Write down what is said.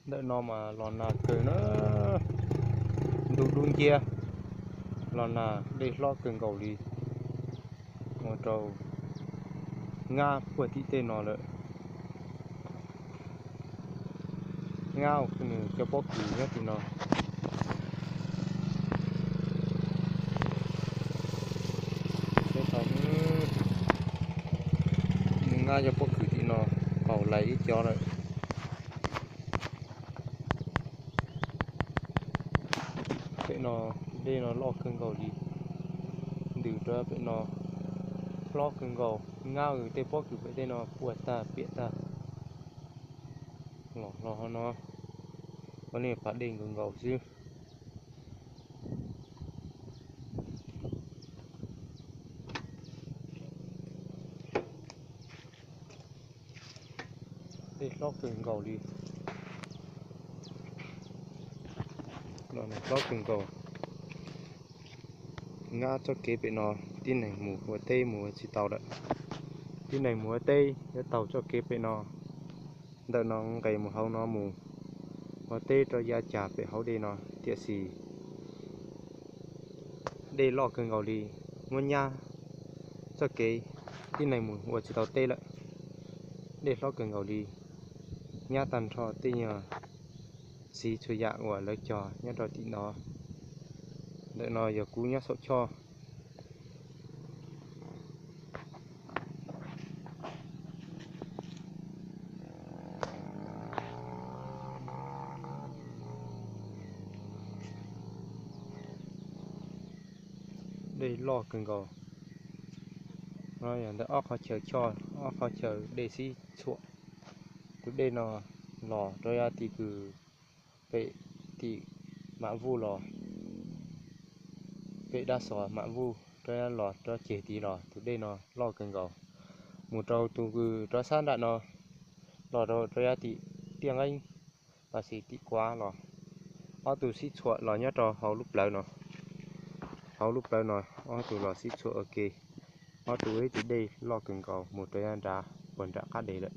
Ntawm no mas los nag kawg na, ntuj dub nciab, los nag dej hlob kawg nkaus li, ua rau nyab puag tim tej no lawm. Nyab nws cov pob kws nyob tim no. Nyab cov pob kws tim no qaug lais ib co lawm. Pem no dej no loj kawg nkaus li, ntws rau pem no hlob kawg nkaus, nyab tej pob kws pem tej no puas tag piam tag. Los hlo no, ua nej pas dej nkaus nkaus xwb. Dej hlob kawg nkaus li, hlob kawg nkaus. Nyab txoj kev pem no, tib neeg mus ua teb mus ua tsis tau lawm. Tib neeg mus ua teb yuav taug txoj kev pem no, ntawm no nqes mus hauv no mus ua teb rau yav cas pem hauv dej no, tiam sis dej loj kawg nkaus li, muab nyab txoj kev, tib neeg mus ua tsis tau teb lawm. Dej hlob kawg nkaus li, nyab tag nrho tej nyuag txiv txhua yam uas lawv cog nyob rau tim no. Ntawm no yog kuv nyob saum choj. Dej loj kawg nkaus. No yog ntawm ob qhov chaw choj, ob qhov chaw dej sib txhuam. Tus dej no los rau yav tim kws pem tim Mam Vuj los, pem dab xov Mam Vuj rov los rov ceg tid los tus dej no loj kawg nkaus. Mus rau tus kws rov sab nram no, los rau rov yav tim Tiaj Nqeeb, los sis tim Kuav los, ob tug sib txhuam los nyob rau hauv lub plawv no. Hauv lub plawv no, ob tug los sib txhuam ua ke. Ob tug ib tus dej loj kawg nkaus mus rau yav nrad puag nram qab deg lawm.